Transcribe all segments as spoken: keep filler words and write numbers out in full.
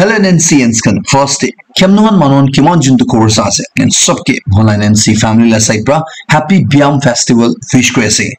Hello N N C N khan, first day khemnuan manon kiman juntu khobor sa ase, and sobke bhola N N C family la side pra happy Biam festival wish kuri ase.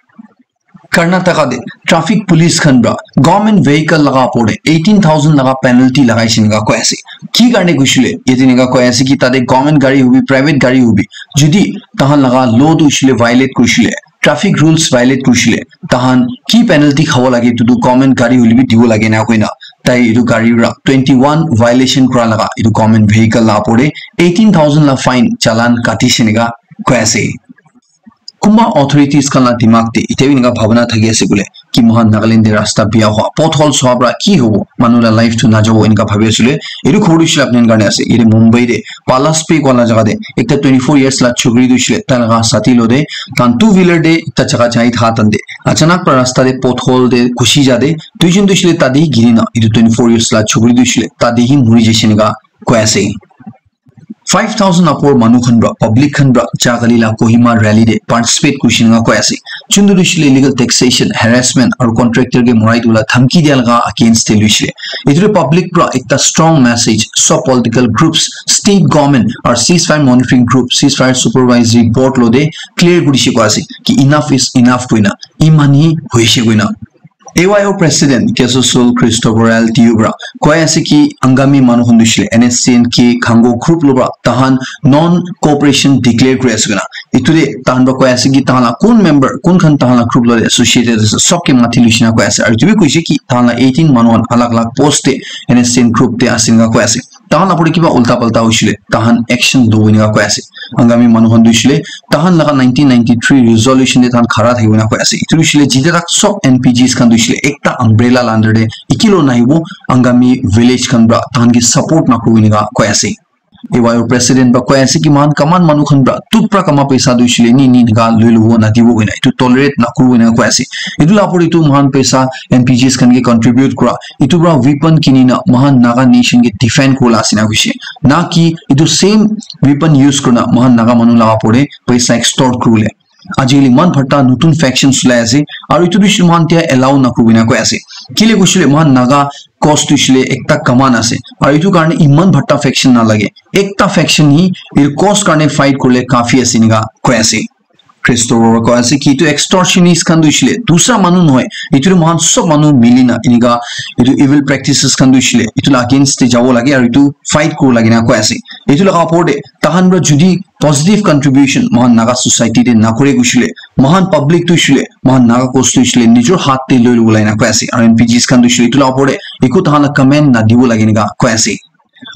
Karnataka de traffic police khan pra government vehicle laga opor de eighteen thousand laga penalty lagai sin ga koi ase. Ki karne kushile yete nika koi ase ki tade government gari hobi, private gari hobi, judi tahan laga law tu shile violate kushile, traffic rules violate kushile, tahan ki penalty khabo lage, itu tu government gari hoile bi dibo lage na koina tai itu gari pra twenty one violation kura laga itu government vehicle la opor de eighteen thousand la fine, challan kati sin ga koi ase. Kumba authorities khan la dimag te ite bi eneka bhabana thaki ase bole ki mohan Nagaland te rasta biya hoa, potholes hoa pra ki hobo, manu la life tu najabo eneka bhabi asile. Etu khobor tu shilap nen karne ase. Ite Mumbai te Palace Pay kola jaga te ekta twenty four years la chukri tu shile tai laga sati lo de tan two wheeler te ekta jaga jai tha tan de achanak pra rasta te pothole te khushi ja de duijun tu shile tadi giri na itu twenty four years la chukri tu shile tadi hi muri jai sin ga koi ase. Five thousand apor manu khan pra public khan pra jagali la Kohima rally de participate kurishin nga koi ase. Chundu tu shile illegal taxation, harassment aru contractor ke morai dula dhamki dia laga against te luishile. Itu public pra ekta strong message, sub political groups, state government aru ceasefire monitoring group, ceasefire supervisory board lo de clear kurishe koi ase ki enough is enough koina, iman hi hoishe koina. A Y O President Kesosul Christopher L Tiubra koi ase ki Angami manu khan dushile N S C N K Khango group lo pra tahan non cooperation declare kuri ase koina. Itu de tahan pra koi ase ki tahan la kun member, kun khan tahan la group lo de associated ase, sob ke mati lushina koi ase. Aru itu bi koise ki tahan la eighteen manu khan alag alag post de N S C N group de ase nga koi ase. Tahan la pore kiba ulta palta hoishile tahan action lobo eneka koi ase. Angami manu khan tu hoishile tahan laga nineteen ninety three resolution de tahan khara thakibo na koi ase. Itu hoishile jite tak sob N P Gs khan tu hoishile ekta umbrella la under de ikilo nahibo, Angami village khan pra tahan ke support nakuribo eneka koi ase. A Y O president pra koi ase ki mohan kaman manu khan pra tut pra kama paisa tu hoishile ni ni eneka loi lobo nadibo koina, itu tolerate nakuribo eneka koi ase. Itu la pore itu mohan paisa N P Gs khan ke contribute kura itu pra weapon kini na mohan Naga nation ke defend kurila ase na kuishe. Na ki itu same weapon use kurina mohan Naga manu laga opor de paisa extort kuribole. Ajikali iman bhatta nutun factions ulai ase, aru itu bishi mohan tia allow nakuribo na koi ase. Kile kushile mohan Naga cause tu shile ekta kaman ase, aru itu karne iman bhatta faction na lage. Ekta faction hi itu cause karne fight kurle kafi ase eneka koi ase. Christopher koi ase ki itu extortionist khan tu hoishile dusra manu nohoi, itu tu mohan sob manu mili na eneka itu evil practices khan tu hoishile itu la against te jabo lage aru itu fight kuri lage na koi ase. Itu laga opor te tahan pra judi positive contribution mohan Naga society te nakore kushile mohan public tu hoishile mohan Naga cause tu hoishile nijor hath te loi lobo lai na koi ase. Aru N P Gs khan tu hoishile itu la opor te eku tahan la comment na dibo lage eneka koi ase.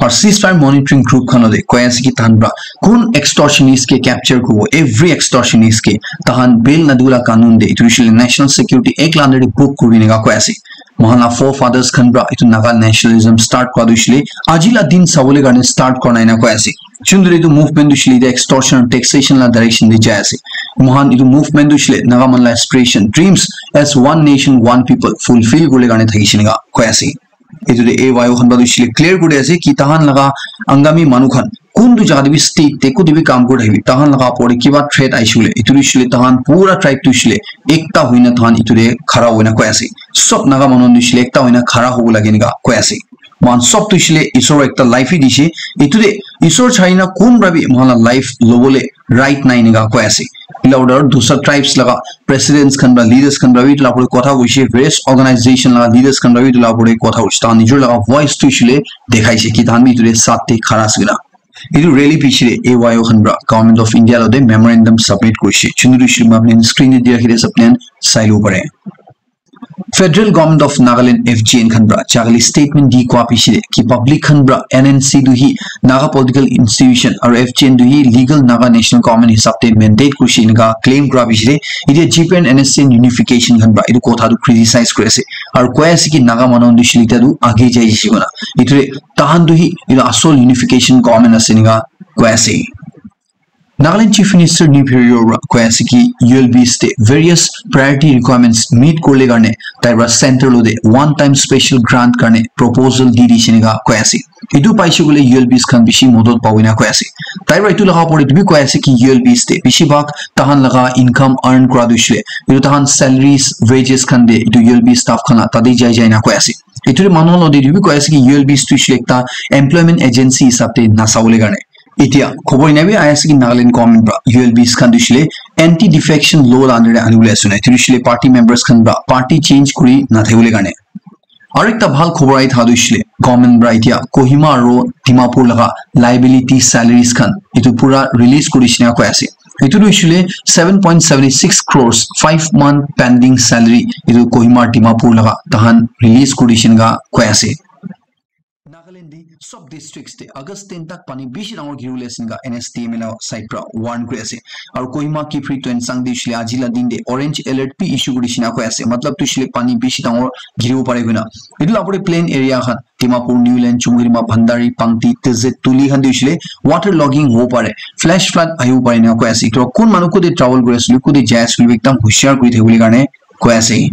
Aru ceasefire monitoring group khan de koi ase ki tahan pra kun extortionist ke capture kuribo, every extortionist ke tahan bail nadibo la kanun de itu hoishile National Security Act la under de book kuribo eneka koi ase. Mohan la forefathers khan pra itu Naga nationalism start kura tu hoishile aji la din sabole karne start kura nai na koi ase. Chunduri itu movement tu hoishile itu extortion, taxation la direction de jai ase. Mohan itu movement tu hoishile Naga man la aspiration, dreams as one nation, one people fulfill kuribole karne thakishe eneka koi ase. Itu de A Y O khan pra tu hoishile clear kuri ase ki tahan laga Angami manu khan kun tu jaga de bi state te kutu bi kam kuri thakibi, tahan laga opor de kiba threat aishe hoile itu tu hoishile tahan pura tribe tu hoishile ekta hoina tahan itu de khara hoina koi ase. Sob Naga manu tu hoishile ekta hoina khara hobo lage eneka koi ase. Mohan sob tu hoishile Isor ekta life hi dishe, itu de Isor chahina kun pra bi mohan la life lobole right nai eneka koi ase. Ila order dusra tribes laga presidents khan pra leaders khan pra bi itu la opor de kotha hoishe, various organization laga leaders khan pra bi itu la opor de kotha hoishe, tahan nijor laga voice tu hoishile dekhaishe ki tahan bi itu de saath de khara ase koina. Itu rally piche de A Y O khan pra Government of India lo de memorandum submit kurishe. Chunduri shilma apni screen de dia khide apni sai lo pare. Federal Government of Nagaland, F G N khan pra jagali statement di koi piche de ki public khan pra N N C tu hi Naga political institution aru F G N tu hi legal Naga national government hisab de mandate kurishe eneka claim kura piche de itia G P N N S C N unification khan pra itu kotha tu criticize kuri ase aru koi ase ki Naga manu tu hoishile itia tu age jai jai ase koina. Itu de tahan tu hi itu asol unification government ase eneka koi ase. Nagaland Chief Minister Neiphiu Rio pra koi ase ki U L Bs te various priority requirements meet kuribole karne tai pra center lo de one time special grant karne proposal di dishe eneka koi ase. Itu paishe koile U L Bs khan bishi modot pabo eneka koi ase. Tai pra itu laga opor de bi koi ase ki U L Bs te bishi bhag tahan laga income earn kura tu hoishile itu tahan salaries, wages khan de itu U L B staff khan la tate jai jai na koi ase. Etu te manu khan lode etu bi koi ase ki U L Bs tu hoishe le ekta employment agency hisab te nasabole karne. Etia khobor ena bi ahi ase ki Nagaland government pra U L Bs khan tu hoishe le anti defection law la under te anibole ase na. Etu hoishe le party members khan pra party change kuri nathakibole karne. Aru ekta bhal khobor ahi thaka tu hoishe le government pra etia Kohima aro Dimapur laga liability salaries khan etu pura release kuri dishina koi ase. Etu tu hoishe le seven point seven six crores five month pending salary etu Kohima Dimapur laga tahan release kuri dishina koi ase. Nagaland te sob districts te August ten tak pani bishi dangor giri bole ase enka N S D M A la side pra warn kuri ase. Aru Kohima, Kiphire, Tuensang te hoishe le aji la din te orange alert bi issue kuri dishina koi ase. Matlab tu hoishe le pani bishi dangor giribo pare koina. Etu la opor te plain area khan Dimapur, Niuland, Chumoukedima, Bhandari, Pangti, Tizit, Tuli khan te hoishe le water logging hobo pare, flash flood ahibo pare ena koi ase. Etu kun manu kute travel kuri ase, kute jai ase, ekdam hushiar kuri thakibole karne koi ase.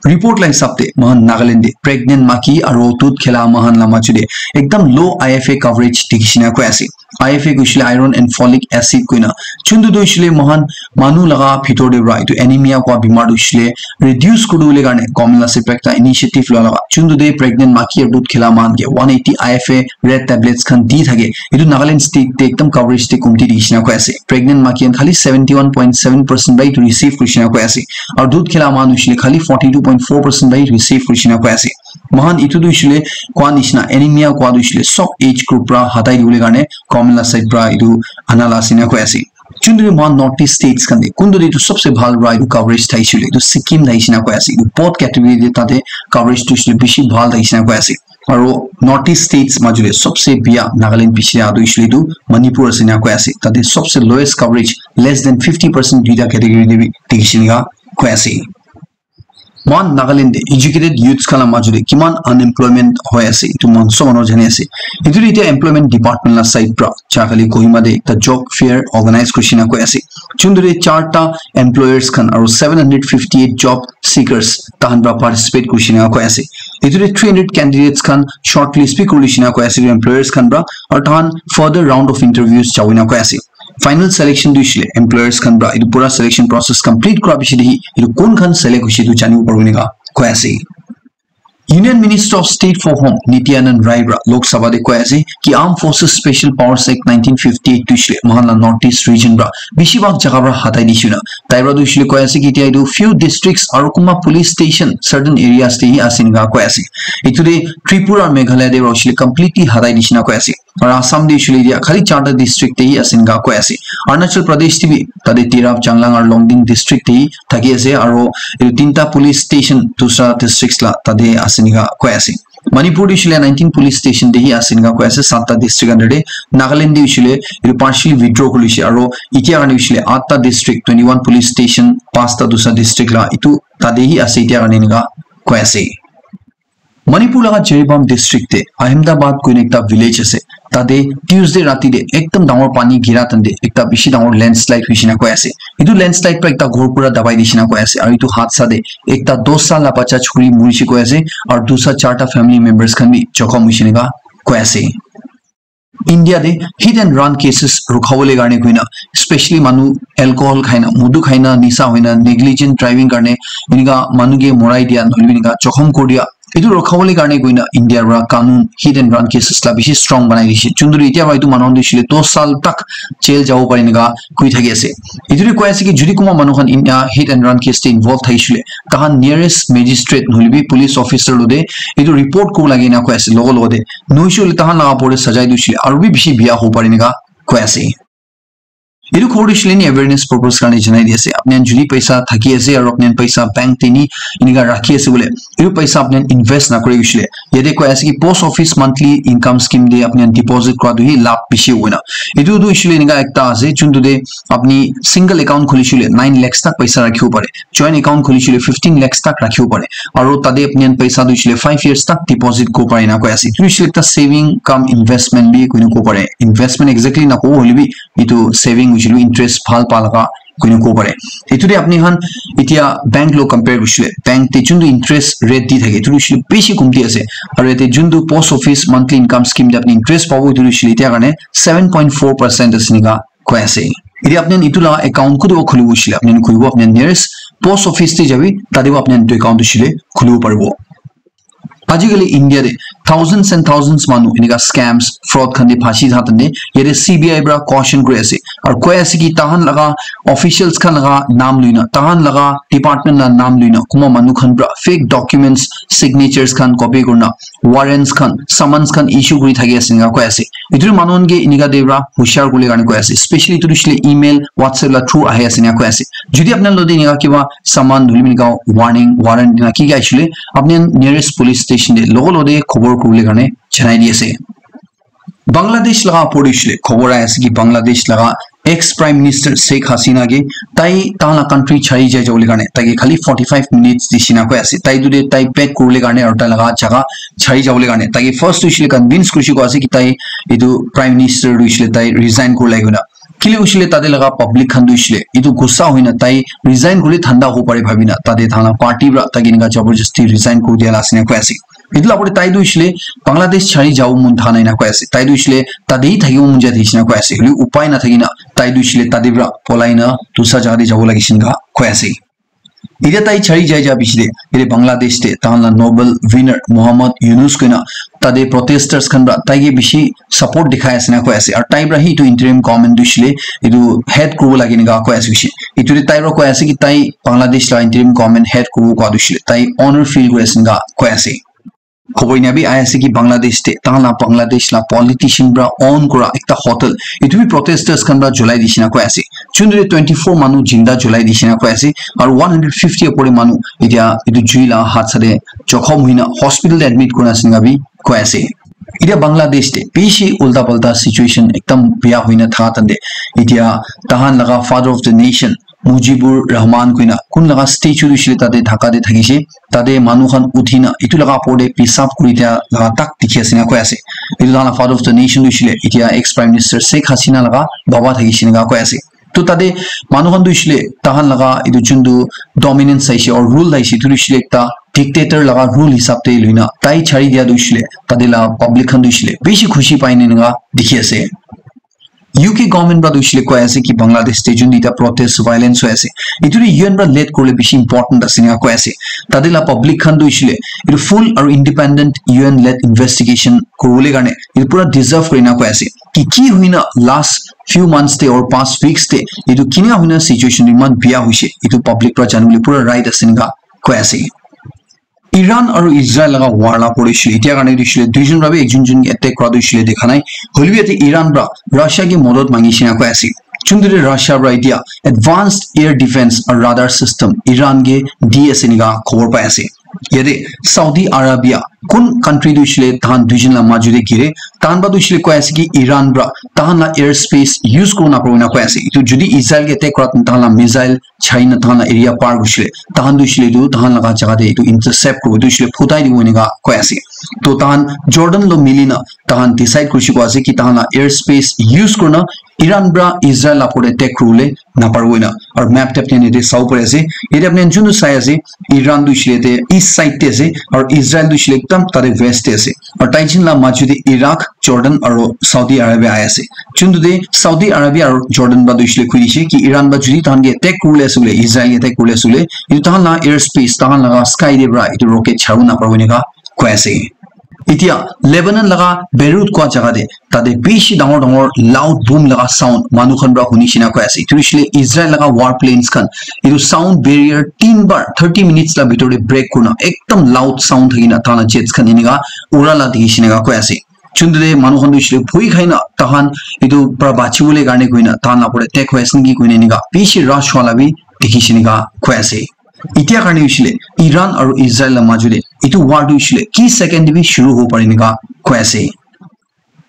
Report la hisab te moikhan Nagaland te pregnant maki aro dudh khela moikhan la majo te ekdam low I F A coverage dikhi shina koi ase. I F A koishe le iron and folic acid koina. Chuntu tu hoishe le moikhan manu laga bhitor te pra etu anemia koa bimar tu hoishe le reduce kuri bole karne government la side pra ekta initiative loa laga. Chuntu te pregnant maki aro dudh khela moikhan ke one eighty I F A red tablets khan di thake. Etu Nagaland state te ekdam coverage te komti dikhi shina koi ase. Pregnant maki khan khali seventy one point seven percent pra etu receive kuri shina koi ase. Aru dudh khela moikhan hoishe le khali forty two point four percent pra receive kuri shina koi ase. Moikhan etu tu hoishe le koa nishina anemia koa tu hoishe le sob age group pra hatai dibole karne government la side pra etu ana la ase ena koi ase. Chuntu tu moikhan North East states khan te kuntu te etu sobse bhal pra etu coverage thaishe le etu Sikkim thaishe ena koi ase. Etu both category te tate coverage tu hoishe le bishi bhal thaishe ena koi ase. Aru North East states majo te sobse biya Nagaland piche te atu hoishe le etu Manipur ase ena koi ase. Tate sobse lowest coverage, less than fifty percent duita category te bi dikhi shina koi ase. Moikhan Nagaland te educated youths khan la majo te kiman unemployment hoi ase, etu moikhan sob manu jani ase. Etu tu etia employment department la side pra, Jakhali Kohima te ekta job fair organize kuri shina koi ase. Chuntu te charta employers khan aru seven hundred fifty eight job seekers tahan pra participate kuri shina koi ase. Etu te three hundred candidates khan shortlist bi kuri shina koi ase employers khan pra, aru tahan further round of interviews jabo ena koi ase. Final selection tu hoishe le employers khan pra etu pura selection process complete kura piche te hi etu kun khan select hoishe etu janibo paribo ena koi ase. Union Minister of State for Home Nityanand Rai pra Lok Sabha te koi ase ki Armed Forces Special Powers Act nineteen fifty eight tu hoishe le moikhan la North East region pra bishi bhag jaga pra hatai dishe na. Tai pra tu hoishe le koi ase ki etia etu few districts aru kunba police station certain areas te hi ase ena koi ase. Etu te Tripura, Meghalaya te pra hoishe le completely hatai dishe na koi ase. Aru Assam te hoishe le etia khali charta district te hi ase ena koi ase. Arunachal Pradesh te bi tate Tirap, Changlang aru Longding district te hi thaki ase aru etu tinta police station dusra districts la tate ase ena koi ase. Manipur te hoishe le nineteen police station te hi ase ena koi ase satta district under te. Nagaland te hoishe le etu partially withdraw kuri lise aru etia karne hoishe le atta district twenty one police station pasta dusra district la etu tate hi ase etia karne ena koi ase. Manipur laga Jiribam district te Ahmedabad koina ekta village ase. Tate Tuesday rati te ekdam dangor pani gira tante ekta bishi dangor landslide hoishe na koi ase. Etu landslide pra ekta ghor pura dabai dishe na koi ase. Aru etu hadsa te ekta dos saal la bacha chukri murishe koi ase. Aru dusa charta family members khan bi jokhom hoishe neka koi ase. India te hit and run cases rukhabole karne koina, specially manu alcohol khaina, modu khaina, nisa hoina, negligent driving karne, enika manu ke morai dia, nohoilebi enika jokhom kuri dia, etu rukhabole karne koina India pra kanun hit and run cases la bishi strong banai dishe. Chunduri etia pra etu manu khan tu hoishe le dos saal tak jail jabo pare enika koi thaki ase. Etu bi koi ase ki jodi kunba manu khan in, ah, hit and run case te involve thakishe le, tahan nearest magistrate nohoilebi police officer logote etu report kuribo lage ena koi ase logo logote. Nohoishe le tahan laga opor te sajai tu hoishe le aru bi bishi biya hobo pare enika koi ase. Etu khobor tu hoishe le eni awareness purpose karne janai di ase. Apni khan jodi paisa thaki ase aru apni khan paisa bank te ni enika rakhi ase bole, etu paisa apni khan invest nakuri hoishe le, yate koi ase ki post office monthly income scheme te apni khan deposit kura tu hi labh bishi hobo na. Etu tu hoishe le enika ekta ase, juntu te apni single account khulishe le nine lakhs tak paisa rakhibo pare. Joint account khulishe le fifteen lakhs tak rakhibo pare. Aru tate apni khan paisa tu hoishe le five years tak deposit kuribo pare ena koi ase. Etu hoishe le ekta saving cum investment bi koina kobo pare. Investment exactly nakobo hoilebi etu saving hoishe le interest bhal pa laga koina kobo pare. Etu te apni khan etia bank lo compare kurishe le, bank te juntu interest rate di thake, etu hoishe le bishi komti ase. Aru yate juntu post office monthly income scheme te apni interest pabo, etu hoishe le etia karne seven point four percent ase enika koi ase. Etia apni khan etu laga account kote para khulibo hoishe le, apni khan khulibo apni khan nearest post office te jabi, tate para apni khan etu account hoishe le khulibo paribo. Ajikali India te thousands and thousands manu enika scams, fraud khan te phasi thakha tante yate C B I pra caution kuri ase. Aru koi ase ki tahan laga officials khan laga naam luina, tahan laga department la naam luina, kunba manu khan pra fake documents, signatures khan copy kurina, warrants khan, summons khan issue kuri thaki ase enika koi ase. Etu manu khan ke enika te pra hushar kuri karne koi ase. Especially etu hoishe le email, WhatsApp la through ahi ase enika koi ase. Jodi apni khan lode enika kiba saman nohole enika warning, warrant enika ki ki ahishile, apni khan nearest police station te logo logo te khobor kuribole karne janai di ase. Bangladesh laga opor te hoishe le khobor ahi ase ki Bangladesh laga ex Prime Minister Sheikh Hasina ke tai tahan la country chari jai jabole karne tai ke khali forty-five minutes dise enika koi ase. Tai etu te tai pack kuribole karne aru tai laga jaga chari jabole karne tai ke first hoishe le convince kurishe koi ase ki tai etu Prime Minister tu hoishe le tai resign kuribole koi na. Kile hoishe le tate laga public khan tu hoishe le etu gussa hoina tai resign kuribole thanda hobo pare bhabina tate tahan la party pra tai ke enika jabardasti resign kuri dia la ase enika koi ase. Etu la opor te tai tu hoishe le Bangladesh chari jabo mon thaka nai enika koi ase. Tai tu hoishe le tate hi thakibo mon jai thakishe enika koi ase. Hoile upai nathaki na tai tu hoishe le tate pra polai na dusra jaga te jabo lagise enika koi ase. Etia tai chari jai ja piche te, yate Bangladesh te tahan la Nobel winner Muhammad Yunus koina tate protesters khan pra tai ke bishi support dikhai ase enika koi ase. Aru tai pra hi etu interim government tu hoishe le etu head kuribo lage enika koi ase hoishe. Etu te tai pra koi ase ki tai Bangladesh la interim government head kuribo koa tu hoishe le tai honor feel kuri ase enika koi ase. Khobor enia bi ahi ase ki Bangladesh te, tahan la Bangladesh la politician pra own kura ekta hotel, etu bi protesters khan pra julai dise enika koi ase. Juntu te twenty-four manu jinda julai dise enika koi ase, aru one hundred fifty opor te manu etia etu jui la haat sa te jokhom hoina hospital te admit kurina ase enika bi koi ase. Etia Bangladesh te bishi ulta palta situation ekdam biya hoina thaka tante, etia tahan laga father of the nation Mujibur Rahman koina kun laga statue tu hoishe le tate Dhaka te thakishe, tate manu khan uthina etu laga opor te pisap kuri dia laga tak dikhi ase enika koi ase. Etu tahan la father of the nation tu hoishe le etia ex prime minister Sheikh Hasina laga baba thakishe enika koi ase. To tate manu khan tu hoishe le tahan laga etu juntu dominance ahishe or rule ahishe etu hoishe le ekta dictator laga rule hisab te luina tai chari dia tu hoishe le tate la public khan tu hoishe le bishi khushi pai na enika dikhi ase. U K government pra tu hoishe le koi ase ki Bangladesh te jun duita protest violence hoi ase, etu tu U N pra lead kuribole bishi important ase enika koi ase. Tate la public khan tu hoishe le etu full aru independent U N led investigation kuribole karne etu pura deserve kuri enika koi ase. Ki ki hoina last few months te or past weeks te etu kinika hoina situation eman biya hoishe etu public pra janibole pura right ase enika koi ase. Iran aru Israel laga war la pore hoishe le, etia karne tu hoishe le, duijon pra bi ekjon jon ke attack kura tu hoishe le dekha nai. Hoilebi yate Iran pra Russia ke modot mangishe enika koi ase. Juntu te Russia pra etia advanced air defense aru radar system Iran ke di ase enika khobor pai ase. Yate Saudi Arabia kun country tu hoishe le tahan duijon la maju te gire, tahan pra tu hoishe le koi ase ki Iran pra tahan la air space use kuribo naparibo enika koi ase. Etu jodi Israel ke attack kura tahan la missile China tahan la area par kurishe le, tahan tu hoishe le etu tahan laga jaga te etu intercept kuribo, etu hoishe le phutai dibo enika koi ase. To tahan Jordan lo mili na tahan decide kurishe koi ase ki tahan la air space use kurina Iran pra Israel la opor te attack kuribole naparibo enika. Aru map te apni khan yate sabo pari ase, yate apni khan juntu sai ase, Iran tu hoishe le yate east side te ase, aru Israel tu hoishe le ekdam tate west te ase. Aru tai jun la maju te Iraq, Jordan aru Saudi Arabia ahi ase. Juntu te Saudi Arabia aru Jordan pra tu hoishe le koi dishe ki Iran pra jodi tahan ke attack kuribole ase koile, Israel ke attack kuribole ase koile, etu tahan la air space, tahan laga sky te pra etu rocket charibo naparibo enika koi ase. Etia Lebanon laga Beirut koi jaga te tate bishi dangor dangor loud boom laga sound manu khan pra hunishe enika koi ase. Etu hoishe le Israel laga war planes khan etu sound barrier tin bar thirty minutes la bitor te break kurina ekdam loud sound thakina tahan la jets khan enika ura la dikhishe enika koi ase. Juntu te manu khan tu hoishe le bhoi khai na tahan etu pra bachibole karne koina tahan la opor te attack hoi ase naki koina enika bishi rush hua la bi dikhishe enika koi ase. Etia karne hoishe le Iran aru Israel la maju te etu war tu hoishe le ki second te bi shuru hobo pare enika koi ase.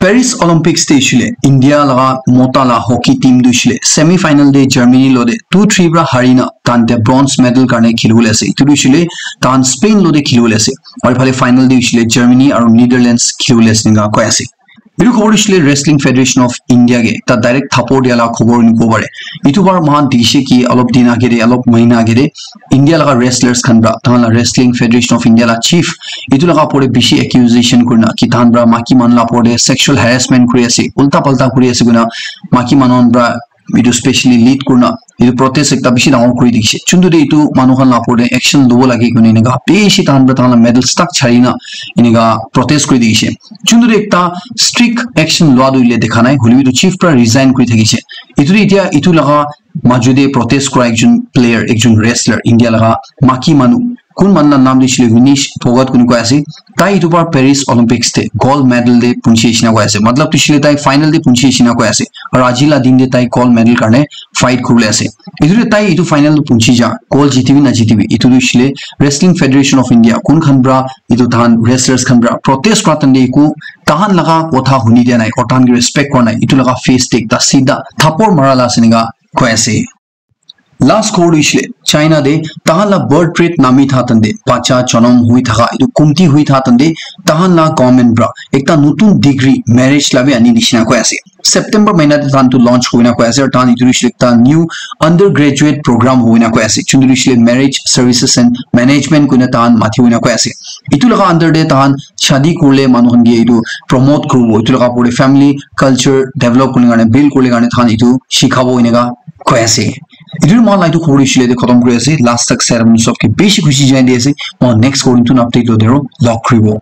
Paris Olympics te hoishe le India laga mota la hockey team tu hoishe le semi final te Germany lo te two three pra hari na tahan te bronze medal karne khilibole ase. Etu tu hoishe le tahan Spain lo te khilibole ase. Aru ephale final te hoishe le Germany aru Netherlands khilibole ase enika koi ase. Etu khobor tu hoishe le Wrestling Federation of India ke ekta direct thapor dia la khobor enika kobo pare. Etu bar moikhan dikhishe ki olop din age te, olop mahina age te India laga wrestlers khan pra tahan la Wrestling Federation of India la chief etu laga opor te bishi accusation kurina ki tahan pra maki manu la opor te sexual harassment kuri ase, ulta palta kuri ase koina maki manu khan pra etu specially lead kurina etu protest ekta bishi dangor kuri dikhi se. Chuntu de etu manu khan la opor de action lobo lage koina enika bishi tahan para tahan la medals tak chari na enika protest kuri dikhi se. Chuntu de ekta strict action lua tu ile dekha nai, hoilebi etu chief para resign kuri thaki se. Etu de etia etu laga maju de protest kura ekjon player, ekjon wrestler, India laga maki manu, kun manu la naam de shile Vinesh Phogat kuni koi ase. Tai etu bar Paris Olympics te gold medal de punchi shina koi ase. Matlab tu shile tai final de punchi shina koi ase. Aru aji la din de tai gold medal karne fight kuribole ase. Etu de tai etu final de punchi ja, gold jitibi na jitibi, etu tu shile Wrestling Federation of India, kun khan para etu tahan wrestlers khan para protest kura tan de eku tahan laga kotha huni dia nai, aru tahan ke respect kura nai, etu laga face de ekta sida thapor mara la ase enika koi ase. Last khobor tu hoishe le, China de tahan la birth rate nami tha tan de, bacha janam hui thaka, etu kumti hui tha tan de, tahan la government pra ekta nutun decree marriage la bi ani nishina koi ase. September mahina de tahan tu launch kurina koi ase, aru tahan etu hoishe le ekta new undergraduate program huina koi ase, chuntu hoishe le marriage services and management koina tahan mati huina koi ase. Etu laga under de tahan shadi kurle manu khan ke etu promote kuribo, etu laga opor de family culture develop kurle karne, build kurle karne tahan etu shikhabo enika koi ase. Etu moi la etu khobor hoishe le de khatam kuri ase. Last tak sai apni sob ke bishi khushi janai di ase. Moi next khobor nutun update lo de aru log kuribo.